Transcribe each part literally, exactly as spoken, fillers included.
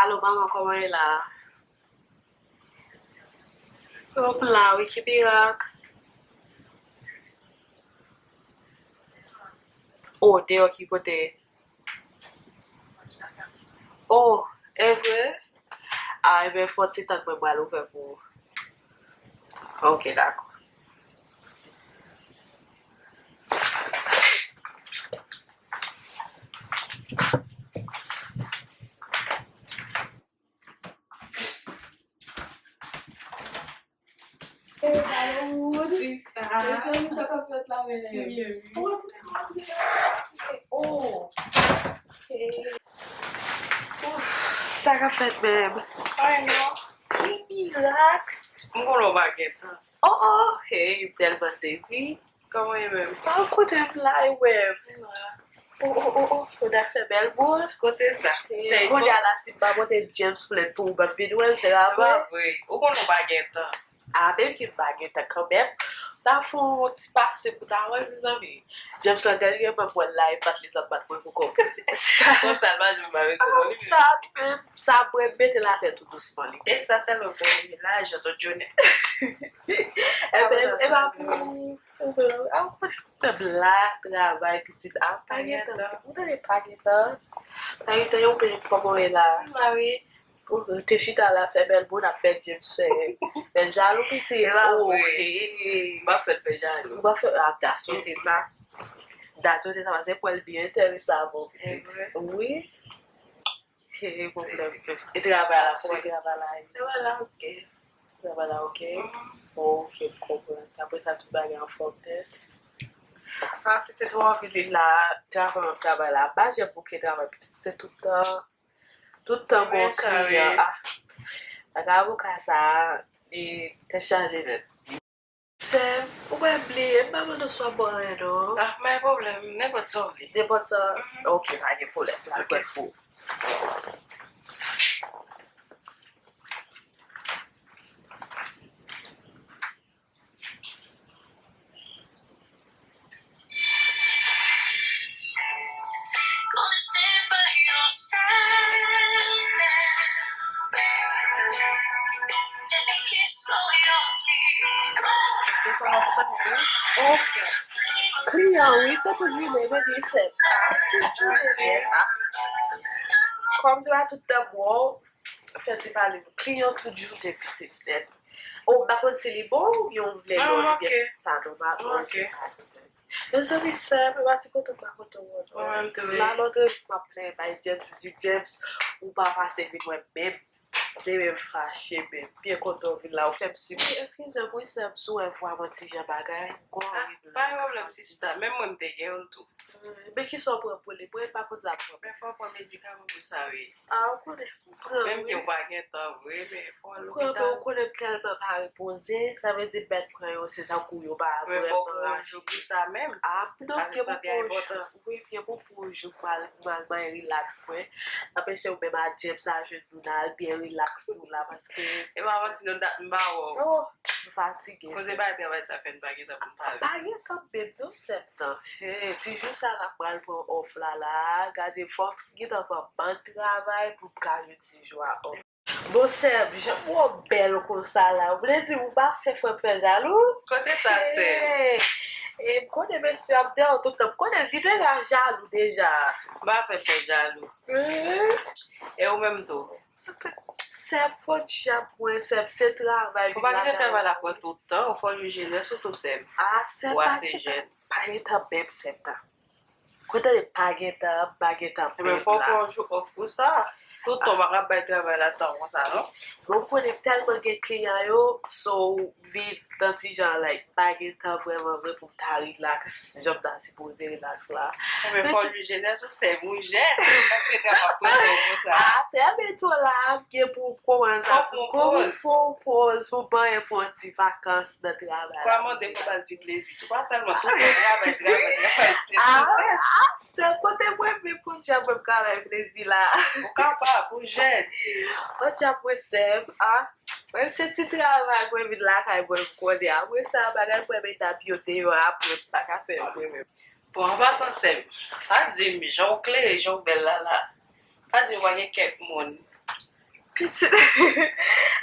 Alo, manman, kòman w ye la? Hop la, wi, ki mirak. O, deyò ki kote? O, e vre? A, ebyen, fò ti tann mwen pral ouvè pou ou. Ok, dakò. Hey, Balou, sista. Mezanmi, sa k ap fèt la menm? Byen, wi. Ou wè tout moun ap gade? Oh. Hey. Ouf, sa k ap fèt menm? Ay, non. Ki mirak! M konnen w pa gen tan. Oh, oh, hey, m tèlman sezi. Kòman w ye menm? An, kote m la, e wè m. M la. Oh, oh, oh, oh, kote a fè bèl bout. Kote sa? Fèy fò. Kounye a la, si m pa pote James plent pou ou, w ap vin wè l, se pa vre? Se pa vre. Ou konnen w pa gen tan. A, menm ke m pa gen tan kanmenm. Ta fè yon ti pase pou ta wè, mezanmi. James lan dènyèman pran l la, e bat li t ap bat mwen pou kòb. Konsa, l pa janm ba bezwen non, li menm. Sa, menm, sa, mwen mete l atè tou dousman, li. E sa sèlman pou yon village, yon tout jounen. Ebyen, e pa pou ou. Ou konnen, a, ou konnen tout tan bla, travay, pitit, a, pa gen tan. Ou tande pa gen tan. Pa gen tan, yo peye kòb mwen la. Mari. Ou te chita la, fè bèl bout, ap fè James fè. Fè jalou, pitit. E pa vre. M pa fè l fè jalou. M pa fè, a, da sou te sa. Da sou te sa, paske pou l byen enterese avè w, pitit. E vre. Wi. Ki pwoblèm? E travay la, kòman travay la ye? Travay la oke. Travay la oke? Mhm. Oke, m konprann. Apre sa, tout bagay anfòm nèt. A, pitit, ou anvi vin la, travay, travay la. M pa janm bouke travay, pitit. Se tout tan, tout tan gon kliyan. A, bagay avoka sa, li tèt chaje nèt. Sè m, ou pa bliye, m pa mande w si w ap bwè anyen non. Ah, pa gen pwoblèm, nenpòt sa w vle. Nenpòt sa? Mhm. Ok, pa gen pwoblèm, m pral pran pou ou. Ok. Kliyan, wi, se tout jounen, men li se pa tout jounen, men pa. Kòm se pa tout tan bon, fè ti pale, kliyan tout jounen, pitit nèt. O, m pa konn si li bon oubyen w vle lè w li gen sa nòmal. Ok. Mezanmi, sè m, m pa ti kontan m pa kontan w non. Mwen menm tou, wi. La lòt jou m ap plenyen bay James, m di, James, ou pa pase vin wè m menm. Demen m fache, men m byen kontan w vin la, ou fè m sibi. Eskize m wi, sè m, si w wè vwa m yon ti jan bagay, m gon anvi blag. Ah, pa gen pwoblèm, sista, menm mwen m te gen youn tou. Hmm, men kisa w pran pou li? Mwen m pa konn sa m pran pou li. Men fò w pran medikaman pou sa, wi. Ah, ou konnen, m pran, wi. Menm ke w pa gen tan vre, men fò w al lopital. M pran, men ou konnen m tèlman pa repoze, sa vle di m mèt pran yo, se tankou yo pa vrèman aji. Men fò w pran yon jou pou sa menm. Ah, non, m gen pou pran yon jou. Wi, m gen pou pran yon jou, m al, m al manyen rilaks mwen. Anpeche ou menm a James a jwenn nou, n al byen rilaks nou la, paske. E pa manti non, dat m pa wè w. Oh, m fatige. Koze bagay travay sa fè n pa gen tan pou n pale. Pa gen tan menm non, sè m nan. Ti jou sa la m pral pran off la la, gade fò m gentan pran bann travay pou m ka jwenn ti jou a off. Bon, sè m, jan m wè w bèl konsa la, vle di ou pa fè frè m fè jalou? Kote sa, sè m? Hey! E m konnen mesye ap dèyè w tout tan. M konnen li deja jalou deja. M pa fè frè jalou. Hmm. E ou menm tou? Sè m, podyab mwen, sè m, se travay. Ou pa kite travay la pran tout tan, ou fò jwi jenès ou tou, sè m. Ah, sè m, pa gen tan, pa gen tan menm, sè m nan. Kote li pa gen tan, pa gen tan menm la. Ebyen, fò w pran yon jou off pou sa. Tout tan w pa ka bay travay la tan konsa, non? Bon, ou konnen m tèlman gen kliyan yo, so, vin nan ti jan, like, pa gen tan vrèman vre pou m ta rilaks, jan m ta sipoze rilaks la. Ebyen, fò w jwi jenès ou, sè m, ou jèn, ou pa gen tan ap pran tan konsa. Ah, fè byen tou la, m gen pou kòmanse ap fè yon poz, pou ban yon ti vakans nan travay la. Fò w mande pou ba l ti plezi. Ou pa sèlman tout tan travay, travay, travay, se ti sè. Ah, sè, kote mwen menm pou djab mwen ka bay plezi la? Ou kapab, ou jèn. Podyab mwen sè m, ah. Mwen se ti travay mwen vin lakay mwen m konnen. Apre sa, bagay mwen mete ap yo deyò, apre m pa ka fè yo mwen menm. Bon, an pasan sè m, pa di m jan w klere, jan w bèl la la. Pa di m pa gen kèk moun. Pitit.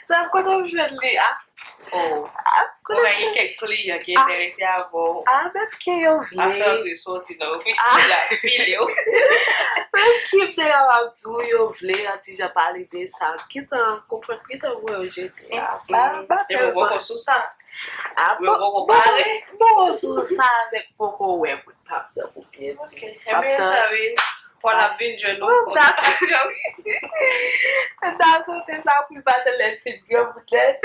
Sa kote m jwenn li a? Oh. Kote m jwenn kèk kliyan ki enterese avè w. A, menm ke yo vle. Afè antre soti nan ofisin la, file w. Menm ki m te kapab di w yo vle, an ti jan pale de sa. Kitan, konprann, kitan mwen yo jete a. Pa, pa tèlman. E bon, bon, sou sa. A, bon, bon, bon, sou sa avèk poko wè moun. P ap tann pou byen di. Ok. Ebyen, sa vle, Pòl ap vin jwenn nou. Pasyans. M ta swete sa pou l pa tèlè fin granmoun nèt.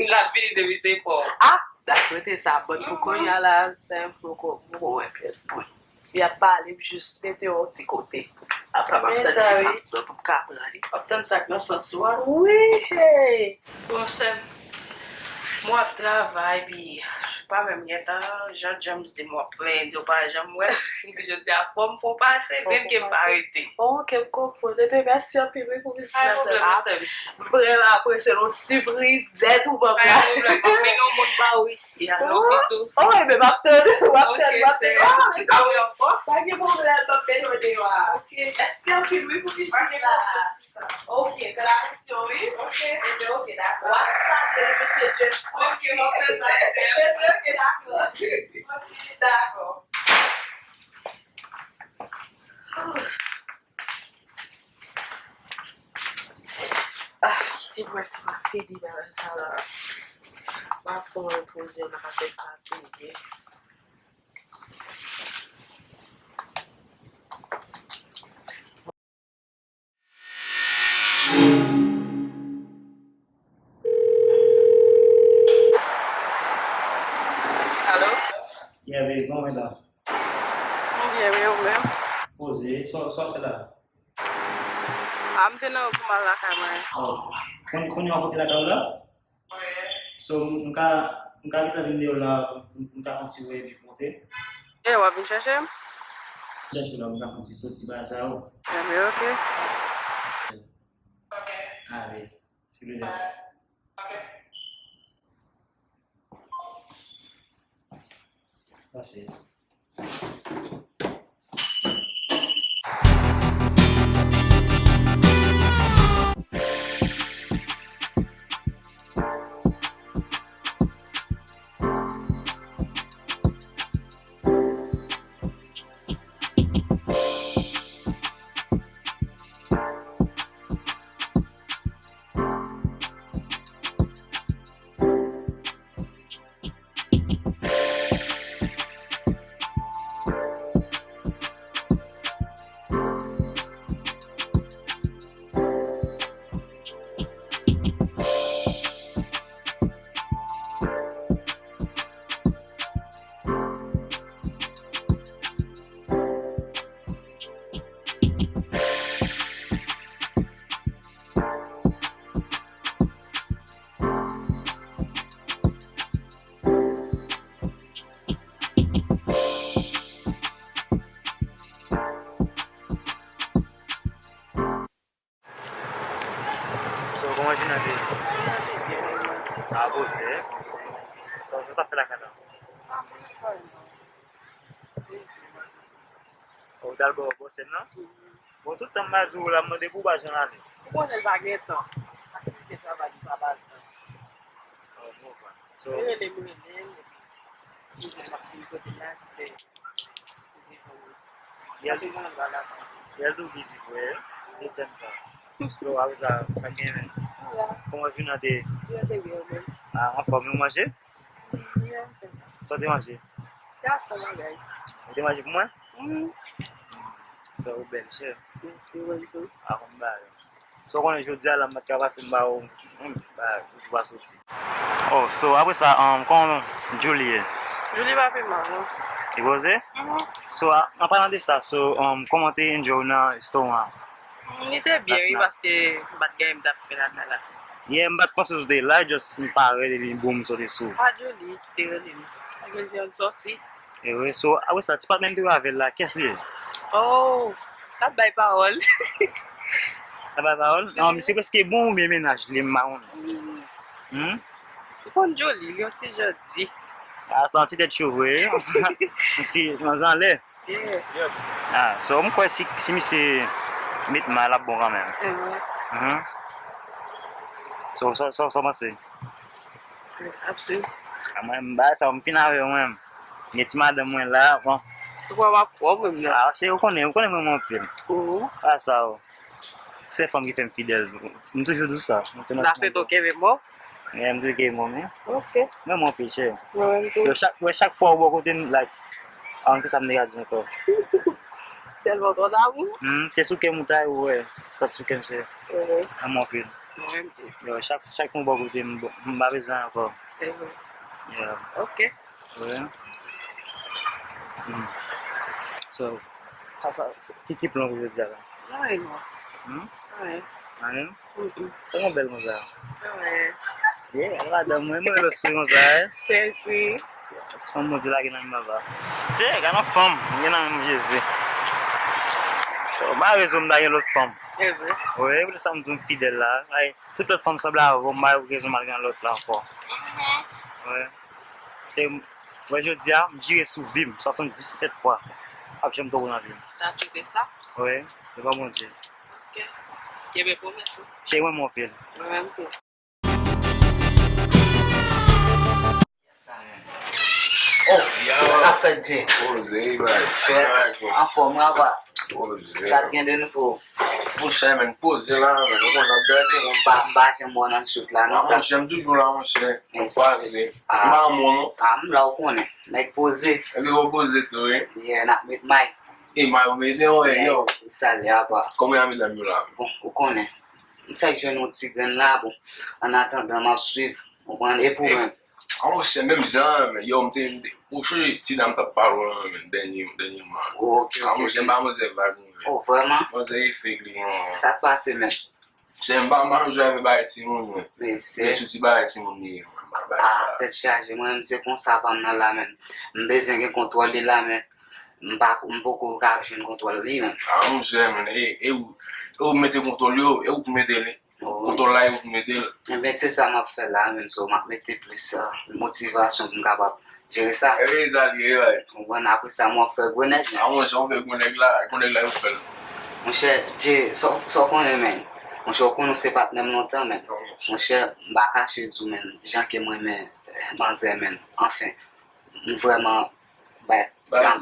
L ap vini depi se Pòl. A, m ta swete sa. Bon, pou kounye a la, se poko, poko wè pyès mwen. Y ap pale, m jis mete yon ti kote. Apa m ap tann ti pap nan pou m ka pran li. W ap tann sa k nan sans ou a? Wi, cheri. Bon, sè m, m w ap travay, pi pa menm gentan, jan James di m w ap plenyen, di w pa janm wè m. M di jodi a fò m fè w pase, menm ke m pa rete. Ok, m konprann. Ebyen, mèsi anpil, wi, pou vizit la, sè m. Pa gen pwoblèm, sè m. M vrèman apresye l, yon sipriz nèt ou ban m la. Pa gen pwoblèm, m ap mennen yon moun ba ou isi a, nan ofis ou. Oh, ebyen, m ap tann, m ap tann, m ap tann. Oh, mezanmi, ankò. Pa gen pwoblèm, m ap mennen w deyò a. Ok, mèsi anpil, wi, pou vizit la. Ok, fè la misyon, wi. Ok. Ebyen, ok, dakò. W a salye li, mesye James. Ok, m ap fè sa, sè m. Ebyen, ok, dakò. Ok, dakò. Ah, kite m wè si m a fini bagay sa la. M a fè yon poze, m a fè fatige. Alo? Yeah, babe, kòman w ye la? M byen, wi, ou menm? Poze, sa, sa w ap fè la? A, m te nan wout pou m al lakay mwen. Oh. Kounye, kounye a w pote lakay ou la? So, m, m ka, m ka gentan vin deyò la pou, pou, pou m ta fè yon ti wè epi monte? E, w ap vin chèche m? Chèche w la, m ka fè yon ti soti bagay sa yo. Ebyen, ok. Ale, silvouplè. Pase. So, kòman jounen an te ye? A, poze. So, sa w t ap fè lakay la? Ou t al bò, bò sèn nan? Bon, tout tan m ap di w la, m mande pou w pa janm ale. Ou konnen l pa gen tan. Aktivite travay li pa ba l tan. Oh, m konprann. So, li rele m, rele m, epi li di m ap vin kote l la, epi li di m, pase mwen anba la. Yè l tou bizi vre, wi, sè m sa. So, apre sa, sa k gen menm? Kòman jounen an te ye? Jounen an te byen, ou menm? A, anfòm, ou manje? Sa w te manje? Te ap fè bagay. Ou te manje pou mwen? Wi. Sa ou bèl, chè. Mèsi, ou menm tou. A, konn bagay. Sa w konnen jodi a la, m pa t ka pase m ba ou, hmm, bagay, ou pa soti. Oh, so, apre sa, um, kòman Julie ye? Julie pa pi mal, non. Li poze? Mhm. So, a, an palan de sa, so, um, kòman te enjoy w nan restoran an? Li te byen, wi, paske m pa t gen anyen m t ap fè lakay la. Yeah, m pa t panse w te la, just m parèt epi boum, m sote sou ou. A, Julie ki te rele m. Li vin di ann soti. E wi, so, apre sa, ti patnè m te avè l la, kiyès li ye? Oh, l ap bay pawòl. L ap bay pawòl? Non, misye prèske bon oubyen mennaj li, m pa konnen. Hmm? Ou konn Julie, li yon ti jan di. A, se yon ti tèt cho vre, wi. Yon ti, yon zanlè. Yeah. Ah, so, m kwè si, si misye met may, l ap bon kanmenm. Mhm. Mhm. So, so, so, so w panse? Ap swiv. A mwen, m bay sa, m fin avè w, mwen. Gen ti madanm mwen la, bon. Ou kwè m ap kwè w menm nan? A, cheri, ou konnen, ou konnen mwen, mwen anpil. Mhm. Pa sa, o. Se fanm ki fè m fidèl. M toujou di w sa. Mwen se mwen. La, se tou kenbe mò. Yeah, m toujou kenbe mò, men. Ok. Mwen, mwen anpil, cheri. Mwen menm tou. Yo, chak, wè, chak fwa ou bò kote m, like, an, ki sa m te ka di ankò? Tèlman twò damou. Hmm, se sou kè m ou ta ye, ou wè. Sa sou kè m, cheri. Mhm. Mwen, mwen anpil. Mwen menm tou. Yo, chak, chak mwen bò kote m, m pa bezwen ankò. Mhm. Yeah. Ok. Wi. Hmm. So, sa, sa, sa, ki, ki plan pou jodi a la? Anyen non. Hmm? Anyen. Anyen? Mm-mm. Sa yon bèl konsa. Anyen. Se, madanm mwen, mwen lòt sou konsa, eh. Mèsi. Se fanm Bondye lage nan men papa. Se, gade yon fanm, mwen gen nan men Jezi. So, pa rezon m ta gen lòt fanm. E vre. Wi, pou sa m di w m fidèl la. Ay, tout lòt fanm sanble avè w, m pa gen rezon m al gen lòt la ankò. Mhm. Wi. Se, wè, jodi a, m jire sou vi m, swasanndisèt fwa. P ap janm twò nan vi m. Ta swete sa? Wi, devan Bondye. Ok. Kenbe pwomès ou. Cheri, mwen, mwen anpil. Mwen menm tou. Oh, yo, sa k ap fèt, Dje? Poze, man. Frè, anfòm, apa? Poze. Sa k gen de nouvo? Monchè, men, poze la, men, ou konn ap gade. M pa, m pa janm wè w nan shoot la, non, sa. Monchè, m toujou la, monchè. M pase. Ah. M pa moun. Ah, m la, ou konnen. Nèg poze. Epi w poze tou, wi. Yeah, n ap met may. E may ou mete, wi, yo. Salye, apa? Kòman y ap medam yo la? Bon, ou konnen. M fèk jwenn yon ti grenn la, bon. Annatandan, m ap swiv. Ou konprann? E pou mwen? A monchè, menm jan, men, yo, m te, m te, ou chonje ti dam t ap pale w lan, men, dènye, dènyèman. Oh, ok, ok. A monchè, m pa manzè vag, mwen. Oh, vrèman? Manzè e fake li, mwen. Sa k pase, men? Monchè, m pa, m pa jwe avèk bagay timoun, mwen. Men se. Men sou ti bagay timoun li ye, mwen. M pa bay sa. Ah, tèt chaje, mwen menm se konsa pa m nan la, men. M bezwen gen kontwòl li la, men m pa, m poko ka jwenn kontwòl li, men. A monchè, men, e, e ou, e ou mete kontwòl yo, e ou k mete li. Kontwòl la, yo pou mete l. Ebyen, se sa m ap fè la, menm so, m ap mete plis, ah, motivasyon pou m kapab jere sa. Ebyen, sa l ye, right. Konprann, apre sa, m ap fè gwo nèg, men. A, monchè, w fè gwo nèg la, gwo nèg la, yo fè l. Monchè, Dje, sa w, sa w konnen, men. Monchè, w konnen w se patnè m lontan, men. Monchè, m pa kache di w, men, jan ke m renmen, eh, manzè, men. Anfen, m vrèman bay,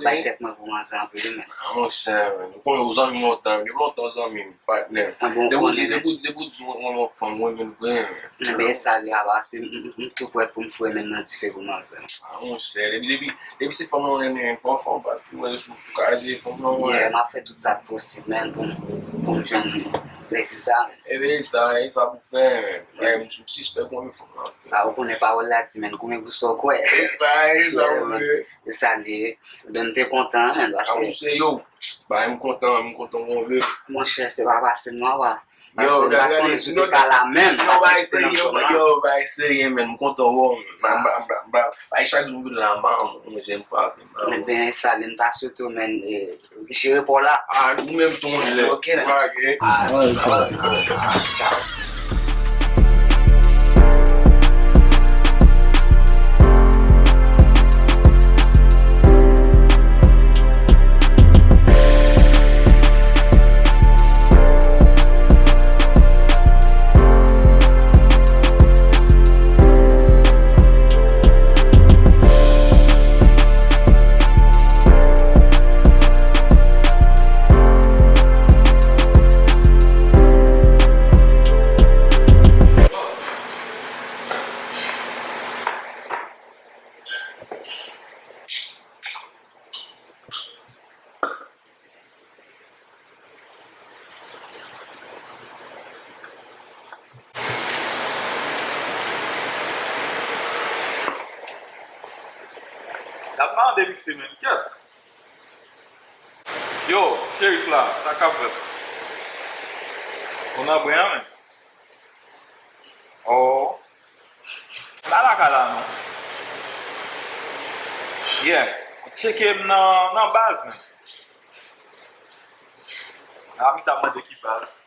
bay tèt mwen pou manzè anpil, men. A, monchè, men. Ou konnen ou zanmi m lontan, depi lontan ou zanmi m, patnè. Depi ou di, depi, depi ou di mwen, mwen yon fanm, mwen menm vre, men. Ebyen, sa li a pase, m, m, m tou prèt pou m foure men m nan dife pou manzè. A, monchè, depi, depi, depi se fanm nan renmen, fò, fò, bat pou mwen sou kaje, fanm nan, yeah, m ap fè tout sa k posib, men, pou m, pou m jwenn rezilta, men. Ebyen, sa, e sa pou fè, men. Bagay m sou sispèk mwen, men fanm nan. A, ou konnen pawòl la di, men, goumen pou sa w kwè. E sa, e sa, yeah, ou vle. E sa li ye. Ebyen, m te kontan, men, paske. A, monchè, yo, bagay m kontan, m kontan w vle. Monchè, se pa pase m non, apa. Yo, paske m pa konnen si w te ka la menm, yo, bagay serye, yo, bagay serye, men, m kontan wè w, men. M pa, m pa, m pa, m pa, chak jou m vin la, m pa, monchè, m frape, m pa. Ebyen, sa li, m ta swete w, men, e, jere pa w la. A, ou menm tou, monchè. Ok, men. Ok. A, tchaw. L ap mande misye menm, kèt. Yo, Cherif la, sa k ap fèt? Ou nan bren an, men? Oh. M pa lakay la non. Yeah. Tcheke m nan, nan baz, men. A, misye ap mande ki baz.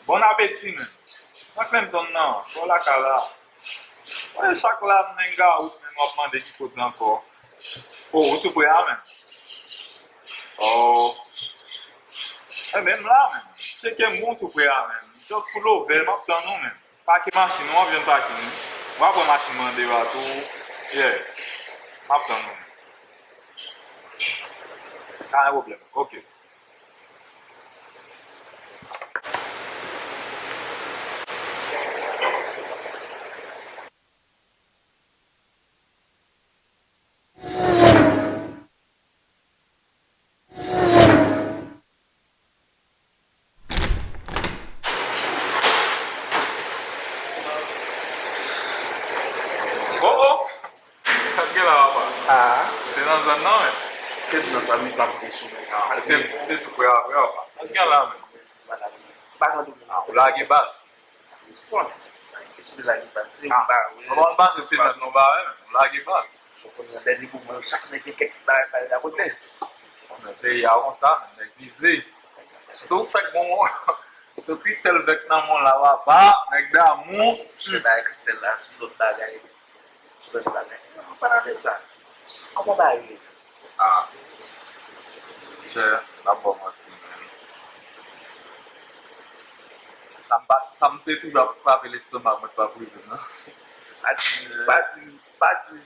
Bon apeti, men. Nan Clinton nan, bò lakay la. Mwen, chak la, m nan Inga wout, men w ap mande ki kote ankò. Oh, ou tou pre a, men. Oh. Ebyen, m la, men. Tcheke m bon tou pre a, menm. Just pull over, m ap tann ou, menm. Pake machin ou, w ap jwenn pakin wi. W ap wè machin mwen deyò a tou. Yeah. M ap tann ou, menm. Pa gen pwoblèm. Ok. Oh, oh! Sa k gen la, papa? Ah. Ou te nan zòn nan, men? Te di nan zòn nan, m ap vin sou mwen. Ah, ou te, ou te tou prè avè, papa. Sa k gen la, men? Bagay domèn nan, ou lage baz. Bon, espri la ki pase, ah, ba, wi. Bon, baz se nèg nou ba, wi, men nou lage baz. Ou konnen nan dènye moman yo, chak nèg gen kèk ti bagay pa yo rakonte. Bon, men peyi a konsa, men nèg vize. Sitou fèk bon, sitou Kristèl fèk nan mond la, papa, nèg damou. Se bagay Kristèl la, se yon lòt bagay. Sou lòt bagay. An palan de sa, kòman bagay yo ye? Ah, monchè, m p ap ba w manti, men. Sa m pa, sa m te toujou ap frape lestoma mwen pa prive, non. Pa di, pa di, pa di.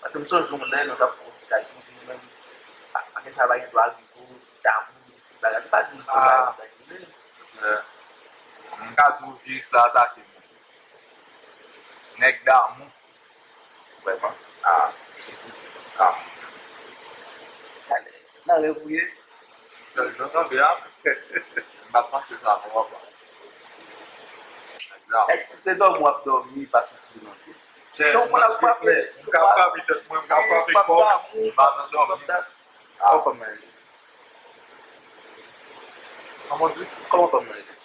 Paske m sonje yon lè, nou t ap fè yon ti kay, nou di nou menm, pa, pa gen sa bagay ki dwe rive w, damou, ti bagay. Pa di nou se bagay konsa ki vini. Monchè, m ka di w viris la atake m. Nèg damou. Vrèman. Ah, se pou di. Ah. Talè, nan rèv ou ye? Jan tonbe a, m pa t panse sa, non, papa. Nèg damou. Èske se dòmi w ap dòmi, pa soti nan je? Chè, mwen se klè. M ka frape tèt mwen, m ka frape kò m, m pa nan dòmi. Ah. Kòman fanm nan ye? Kòman di? Kòman fanm nan rele?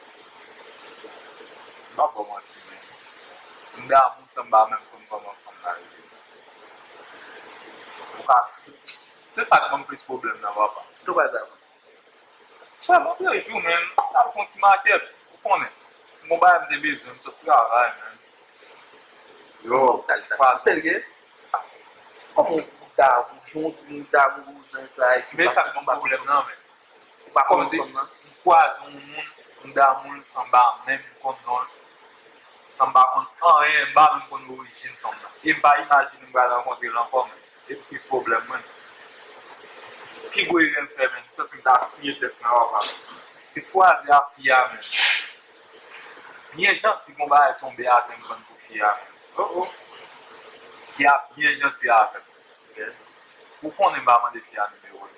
M p ap ba w manti, men. M damou san m pa menm konn kòman fanm nan rele. Ou ka, se sa k ban m plis pwoblèm nan, papa. Tou pa sa. Chè, lòt jou, men, m t al fè yon ti makèt, ou konnen. M gon bagay m te bezwen, m sot travay, men. Yo, ou serye? Kòman ou damou, jan w di m damou, zen sa, epi men sa k ban m pwoblèm nan, men. Ou pa konn fanm nan? M kwaze yon moun, m damou l san m pa menm konn non l, san m pa konn anyen, m pa menm konn orijin fanm nan. E m pa imajine m pral rankontre l ankò, men. E plis pwoblèm mwen. Pi gwo erè m fè, men, m santi m ta tiye tèt mwen, papa. M kwaze ak fi a, men. Byen janti, gon bagay tonbe atè m pran pou fi a, men. Oh, oh. Fi a byen janti avè m. Ou konnen m pa mande fi a nimewo l.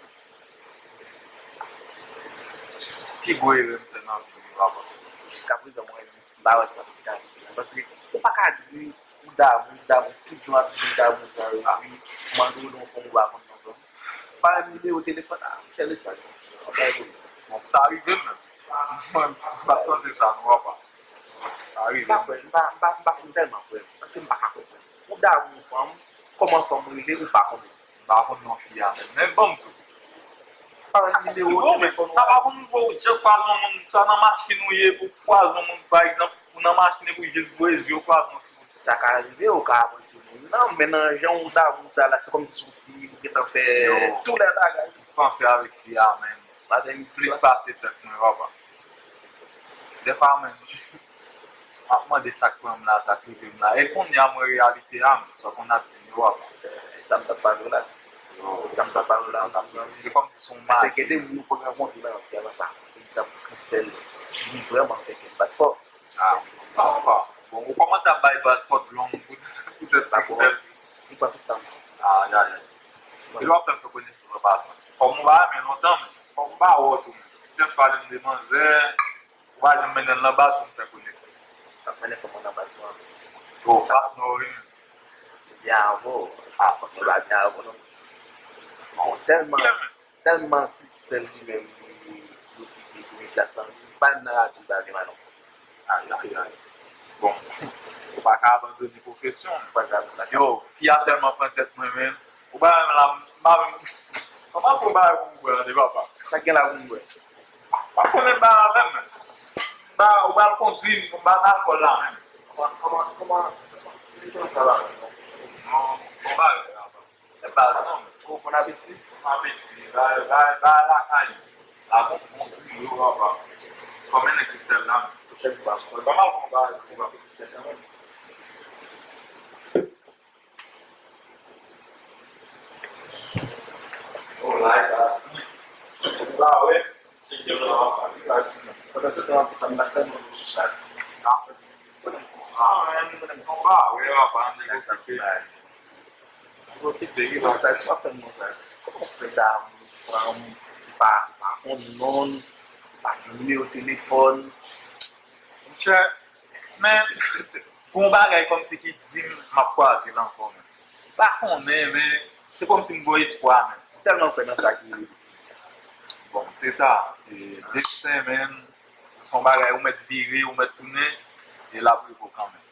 Pi gwo erè m fè nan vi m, papa. Jiskaprezan, mwen, m pa wè sa pou ta di la. Paske ou pa ka di ou damou, damou, tout jan w ap di m damou sa yo, epi mande w non fanm ou pa konn non fanm. Ou pa menm nimewo telefòn, ah, m chèche sa. An bay pou li. Bon, sa rive m menm. Mwen, m pa t panse sa, non, papa. Sa rive m. M pa kwè, m pa, m pa, m pa fin tèlman kwè. Paske m pa ka konprann. Ou damou fanm, kòman fanm rele, ou pa konnen. M pa konn non fi a menm. Men bon, m di w. Pa nimewo telefòn ou. Sa pa pou nouvo, ou just kwaze yon moun, sa nan machin ou ye, pou kwaze yon moun, pa egzanp, ou nan machin epi w jis voye zye w kwaze yon fi. Sa ka rive, ou ka apresye moun nan, men nan jan ou damou sa la, se kòmsi se yon fi ou gentan fè tou lè bagay. Yo, m panse avèk fi a menm. Plis pase tèt mwen, papa. Dèfwa menm, m ap mande sa k pran m la, sa k rive m la. E kounye a, m wè reyalite a, men sa w konn ap di m yo, papa. E sa m t ap pale w la. Yo, sa m t ap pale w la, m t ap di w. Se kòmsi se yon maji. Paske gen de moun ou konn rankontre nan lavi a, papa. Egzanp, Christelle, li vrèman fè kè m bat fò. Ah, sa va. Bon, ou kòmanse ap bay baz kòd long pou, pou tèt Christelle. Li pran tout tan. Ah, ya, ya. Epi w ap fè m fè konesans an pasan. Kòm ou pa renmen lontan, men kòm ou pa wè w tou, men just pale m de manzè, ou pa janm mennen l nan baz pou m fè konesans. Ou ap mennen fanm nan nan baz ou an. Oh, patnè w, wi, men. Byen avè w. Ah, fanm nan pa byen avè w, non. Bon, tèlman. Tèlman Christelle li menm, li, li okipe premye klas lan, li pa menm nan radyo, li pa gen mal ankò. Ay, ay, ay. Bon, ou pa ka abandone pwofesyon w. Ou pa ka abandone. Yo, fi a tèlman pran tèt mwen, men. Ou pa menm la, m pa menm, m pa pran bagay pou m bwè, tande, papa. Sa gen la pou m bwè? Pa konnen bagay avè m, men. M pa, ou pa al kondwi, m pa nan alkòl la, menm. Kòman, kòman, kòman, kòman ti diferans sa la, menm? Non, bon bagay, papa. Se baz non, men. Oh, bon apeti. Bon apeti. Bay, bay, bay lakay. La bon, bon griyo, papa. Kòman nèg Kristèl la menm? Pwochèn fwa, m pral konba avèk Kristèl kanmenm. Ou la, e pa la semaine. Ou pa wè, se ke la w ap pale la, ti mwen. Pandan se tan, sa m pa tèlman sou sa. Apre se, fò n konsa. Ah, men, ou pa wè, papa, m negosye. Negosye, wi, papa. Sa, sa fè m konsa. Kòman w fè damou fanm, pa, pa konn non l, pa gen nimewo telefòn? Monchè, men, gon bagay kòmsi ki di m m ap kwaze l ankò, men. M pa konnen, men se kòmsi m gon espwa, men. M tèlman kwè nan sa ki rele desten. Bon, se sa. E, desten, men, se yon bagay ou mèt vire, ou mèt tounen, e l ap rive w kanmenm.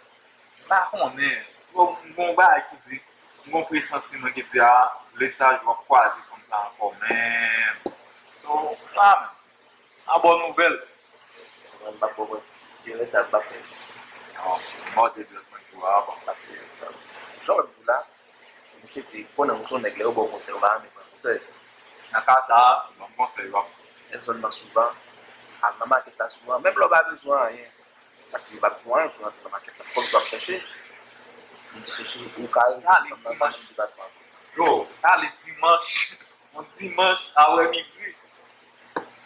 M pa konnen. Bon, m gon bagay ki di, m gon presantiman ki di, a, Lesaj, w ap kwaze fanm sa ankò, men. So, la, men. A bò nouvèl. Mwen, m p ap ba w manti. Gen lè sa m p ap fè. Non, m mòde dwèt mwen jou a, bon. M p ap fè sa. Jan w ap di la, misye te konnen ou se yon nèg, lè yo ba w konsèy, ou pa renmen pran konsèy. Nan ka sa a, ban m konsèy, w ap. Fè zòn nan souvan, al nan makèt la souvan, menm lè w pa bezwen anyen. Paske yo p ap di w anyen si w rantre nan makèt la. Kòmsi w ap chèche, moun chèche, ou ka rive ale nan dimanch. Yo, ale dimanch. Yon dimanch, aprèmidi.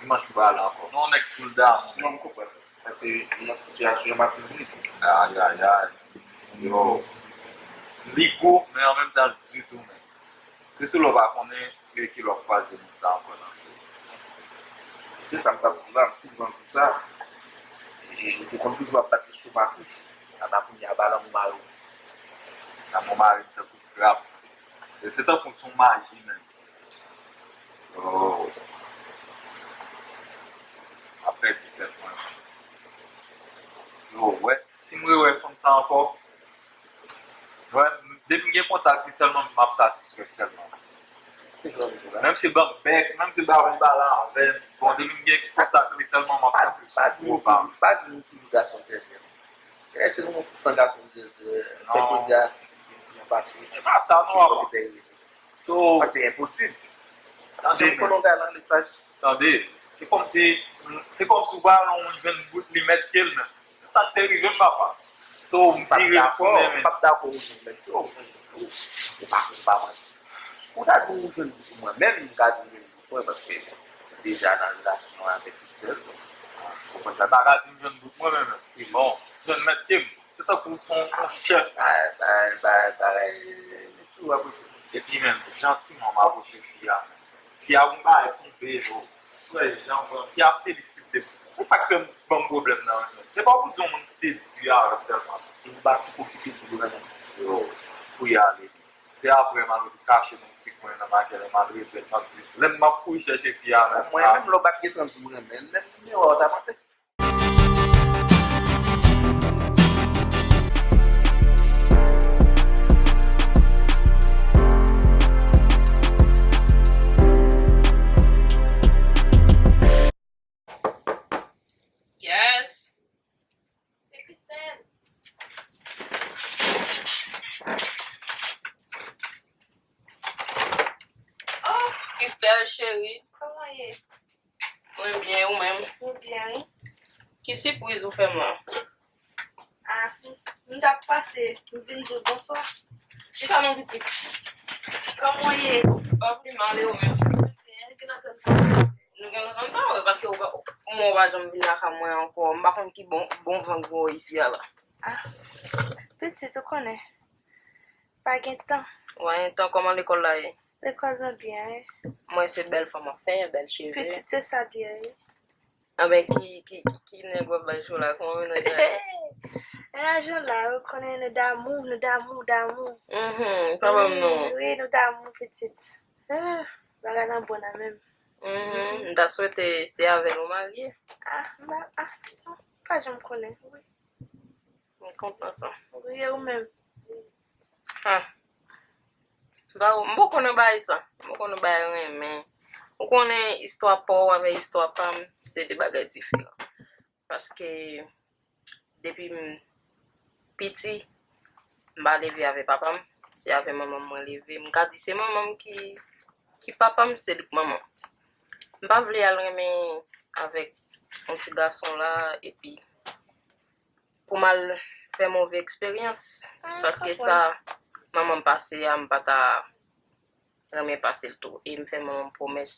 Dimanch m prale ankò. Non, nèg soulda, moun. Non, m konprann. Paske nan sitiyasyon m ap viv li. Ay, ay, ay. Yo. Li gou, men an menm tan, l di tou, men. Se tou lè w pa konnen, e ki lè w ap kwaze moun sa ankò nan vi w. Se sa m t ap di w la, m souvan di w sa. E, ou te konn toujou ap bat lestomak ou. Ala kounye a, ba lanmou mare w. Lanmou mare m tankou krab. E se tankou se yon maji, menm. Oh. M ap pèdi tèt mwen. Yo, wè, si m rewè fanm sa ankò, wè, depi m gen kontak li sèlman, m ap satisfè sèlman. Se jan m di la. Menm si l ban m bèk, menm si l ba mwen bala avè m, bon, depi m gen kontak li sèlman, m ap satisfè. Pa di, pa di moun ki, pa di moun ki gason djèdjè. Genlè se nou yon ti san gason djèdjè, fè koze a fi ki vin di yon pase. E pa sa non, papa. So, paske enposib. Tande, men. Konnen w galan Lesaj. Tande, se kòmsi, se kòmsi w pa wè yon moun jwenn bout li mèt pye l, men. Se sa k te rive m, papa. So, m vire m tounen, men. M p ap dakò ou jwenn mèt pye w, ou, ou, ou pa, ou pa mwen. Ou ta di ou jwenn bout ou mwen, menm m ka di ou jwenn bout mwen, paske m deja nan relasyon avèk Christelle. Ou konprann sa? M pa ka di m jwenn bout mwen, men, men se bon. Jwenn mèt pye m. Se tankou se yon, yon chèf. Bagay, bagay, bagay, bagay, men tou apwoche. Epi menm, jantiman m apwoche fi a. Fi a gon bagay tonbe, bro. Frè, jan, fi a felisite m. Se sa k fè m ban m pwoblèm nan, men. Se pa pou di yon moun ki te di avè m tèlman. E m pa tou pwofite di l renmen m. Yo, pou y ale. Se apre m al kache nan yon ti kwen nan makèt, m al regrèt, m ap di, lè m ap kouri chèche fi a, menm. Mwen menm, lè w pa t gentan di m renmen l, menm nimewo a w ta mande. Yes. Se Christelle. Oh, Christelle, cheri. Kòman w ye? Mwen byen, ou menm? Mwen byen, wi. Ki sipriz ou fè m la? Ah, m t ap pase, m vin di w bonswa. Chita non, pitit. Kòman w ye? Pa pli mal, e ou menm? Mwen byen, ki nan zòn pa? Nou gen lontan n pa wè, paske ou pa, ou mwen ou pa janm vin lakay mwen ankò. M pa konn ki bon, bon van k voye isi a la. Ah, pitit, ou konnen. Pa gen tan. Ou pa gen tan, kòman lekòl la ye? Lekòl lan byen, wi. Mwen se bèl fanm w ap fè, bèl cheve. Pitit, se sa l ye, wi. Anben, ki, ki, ki, ki nèg w ap bay cho la? Kòman mennaj la ye? Mennaj lan la, ou konnen nou damou, nou damou, damou. Mhm, pa ban m non. Wi, nou damou, pitit. Ah, bagay lan bon nan menm. Mhm, m ta swete se avè l ou marye. Ah, m pa, ah, non, pa janm konnen, wi. M kontan sa. Wi, e ou menm? Ah. Ba, m poko nan bagay sa. M poko nan bagay renmen. Ou konnen istwa pa w avèk istwa pa m, se de bagay diferan. Paske depi m piti, m pa leve avèk papa m, se avèk manman m mwen leve. M ka di se manman m ki, ki papa m, se li k manman m. M pa vle al renmen avèk yon ti gason la, epi pou m al fè move eksperyans. Paske sa manman m pase a, m pa ta renmen pase l tou. E m fè manman m pwomès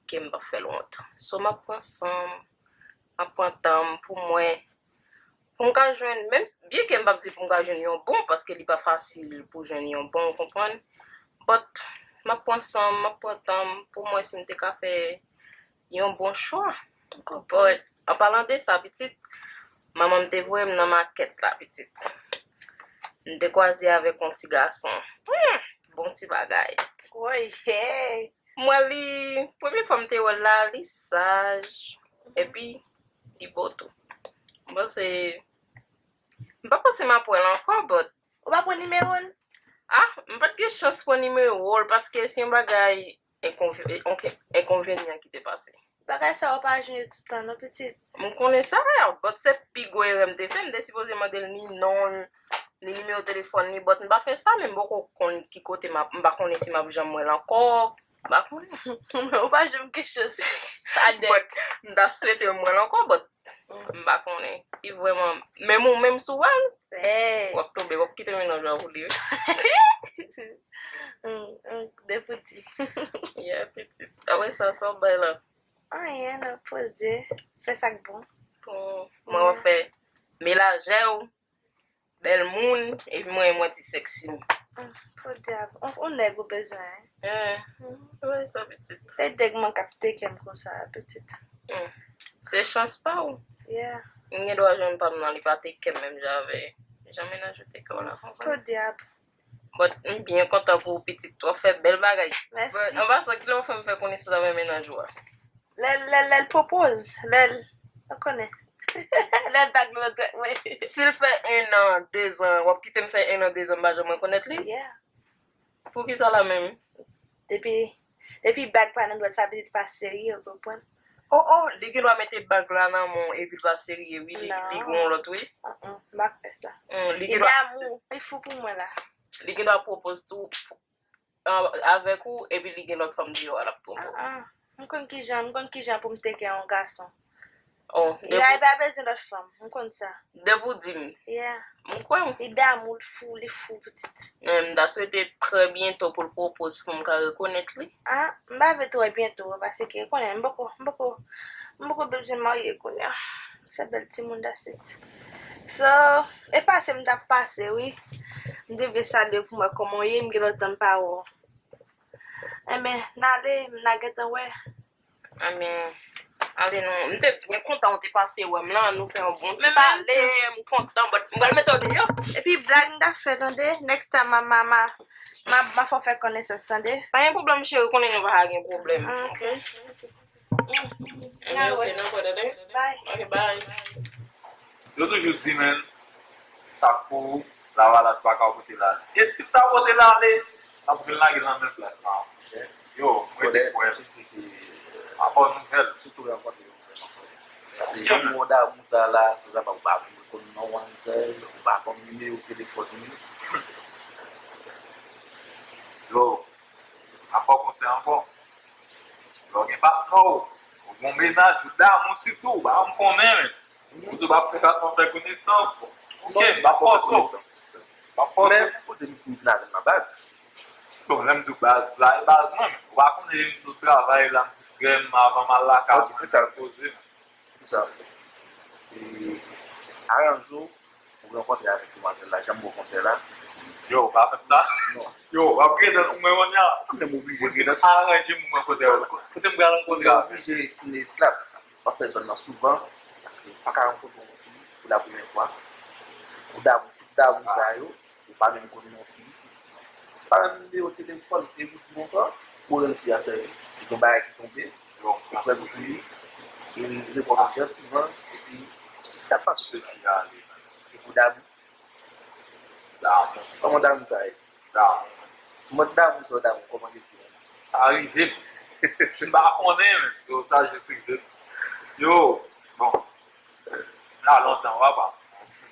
ke m p ap fè l wont. So, m ap pran san m, m ap pran tan m pou mwen, pou m ka jwenn, menm s- byen ke m p ap di pou m ka jwenn yon bon, paske li pa fasil pou jwenn yon bon, ou konprann? But, m ap pran san m, m ap pran tan m pou mwen si m te ka fè yon bon chwa. But, an palan de sa, pitit, manman m te voye m nan makèt la, pitit. M te kwaze avèk yon ti gason. Hmm, bon ti bagay. Woy, hey. M wè li, premye fwa m te wè l la, li saj, epi li bo tou. M panse, m pa panse m ap wè l ankò, but Ou pa pran nimewo l? Ah, m pa t gen chans pran nimewo l, paske se yon bagay enkonve- enke- enkonvenyan ki te pase. Bagay sa yo pa janm toutan, non, pitit. M konnen sa, but se pi gwo erè m te fè. M te sipoze mande l ni non l, ni nimewo telefòn li, but m pa fè sa, men m poko konn ki kote m ap, m pa konnen si m ap janm wè l ankò. M pa konnen. Ou pa janm gen chans. Sa dèk. But m ta swete m wè l ankò, but m pa konnen. Li vrèman, menm ou menm si w wè l, w ap tonbe, w ap kite mennaj ou a pou li. Mm, mm, de pou di. Yeah, pitit. Apre sa, sa w bay la? Anyen, nan poze, fè sa k bon. Bon, mwen, w ap fè melajè w, bèl moun, epi mwen, mwen ti sexy. Mm, podyab. On, on nèg ou bezwen, hein? Eh, mm, wè sa, pitit. Se dèk mwen k ap teke m konsa, pitit. Mm. Se chans pa w. Yeah. M gen dwa jwenn pa m nan, li pa teke m menm jan avè jan mennaj ou teke w la, konprann? Podyab. But m byen kontan pou ou, pitit, w ap fè bèl bagay. Mèsi. But, an pasan, kilè w fè m fè konesans avè mennaj ou a? Lè, lè, lè l pwopoz, lè l, ou konnen. Lè bag nan dwèt mwen. Si l fè en an, dezan, w ap kite m fè en an, dezan, m pa janm rekonèt li? Yeah. Poukisa la menm? Depi, depi bag pa nan dwèt, sa vle di pa serye, ou konprann? Oh, oh, li gen dwa mete bag la nan men w epi l pa serye, wi, li, li gon lòt, wi. Mm, mm, m pa fè sa. Mm, li gen dwa damou, li fou pou mwen la. Li gen dwa pwopoz tou, a- avèk ou, epi li gen lòt fanm deyò a, l ap twonpe w. Ah, ah. M konn kijan, m konn kijan pou m teke yon gason. Oh, li pa bezwen lòt fanm, m konn sa. Depi w di m. Yeah. M kwè w. Li damou, li fou, li fou, pitit. Eh, m ta swete trè byento pou l pwopoz pou m ka rekonèt li. Ah, m pa vle trè byento, paske konnen, m poko, m poko, m poko bezwen marye kounye a. M fè bèl timoun, that's it. So, e pase m t ap pase, wi. M te vle salye w pou m wè kòman w ye, m gen lontan m pa wè w. Enben, n ale, n a gentan wè. Enben, ale non. M te byen kontan w te pase wè m lan, nou fè yon bon ti pale, m kontan, but m pral mete w deyò. Epi blag m t ap fè, tande, next time, ma, ma, ma, ma, ma fè w fè konesans, tande. Pa gen pwoblèm, cheri, konnen nou pa gen pwoblèm. Ah, ok. Ok? Anyway, ok, nan pwè, tande? Bye. Ok, bye. Yo toujou di, men, sa k pou ou, lavalas pa ka pote l ale. E si l ta pote l ale, l ap vin lage l nan menm plas la ankò. Yo, mwen te kwè. Apa nouvèl. Sitou rankontre yo vrèman fò. Paske jan pou yon damou sa la, se sa pa ou pa menm konn non manzè, ou pa konn nimewo telefòn li. Yo, apa w konsèy ankò? Lè w gen patnè w, ou gen mennaj, ou damou sitou, ba m konnen, men. Ou di w p ap fè patnè w fè konesans, bon. Ok, m p ap fòse w. M p ap fòse w. Men, ou di m fin vin avè l nan baz. Bon, lè m di w baz la, e baz mwen, men. Ou pa konnen m sot travay la, m distrè m, avan m al lakay mwen, m poze m. Ki sa w ap fè? E, aranje w pou w rankontre avèk demwazèl la, jan m ba w konsèy la. Yo, pa fè m sa. Non. Yo, w ap grenn sou mwen kounye a. Mwen menm oblije grenn sou mwen. Ou di m aranje m pou mwen kote, kote m pral rankontre avè l. Oblije tounen esklav. W ap fè zòn nan souvan, paske w pa ka rankontre yon fi pou la premyè fwa. Ou damou, tout damou sa yo, ou pa menm konn non fi. Pa menm nimewo telefòn, e pou di m ankò, ou rann fi a sèvis, li gen bagay ki tonbe, ou prè pou li, li reponn ou jantiman, epi fi a pase pou fi a ale. Epi w damou. Damou. Kòman damou sa ye? Damou. Mòd damou sa w damou, kòman li ye? Sa rive m. M pa konnen, men. So, sa jis rive m. Yo, bon. Nan lontan, papa.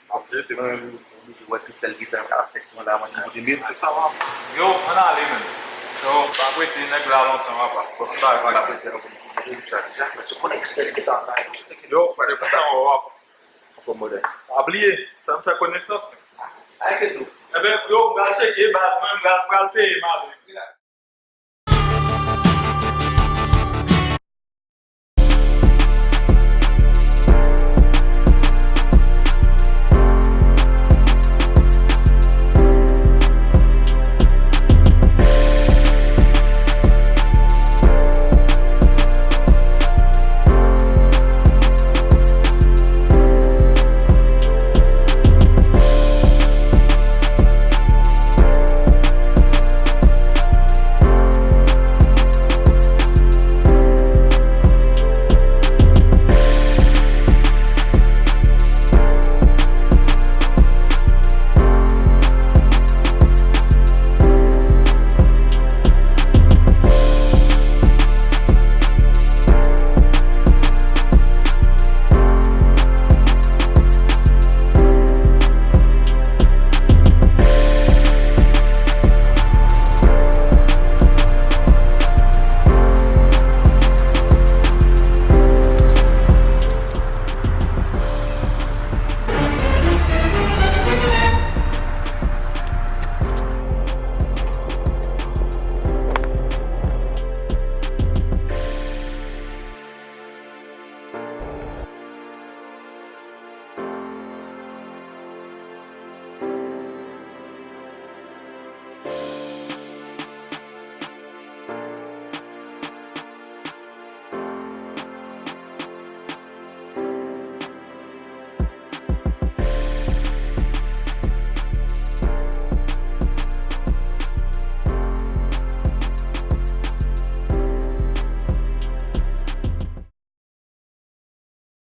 M ap jete. Mwen, m oblije wè ki sèl ki tan k ap fè ti mandaman ki moute men. Sa va. Yo, ann ale, men. So, m ap rete nèg la lontan, papa. Bon, m pa, m pa rete. Deja, deja, paske konnen ki sèl ki ta bay, ou sou te ki yo, pa de konsa, w ap anfòm modèl. Pa bliye, sa m fè konesans. Arete tou. Enben, yo, m pral tcheke baz mwen, m pral, m pral peye, m ale.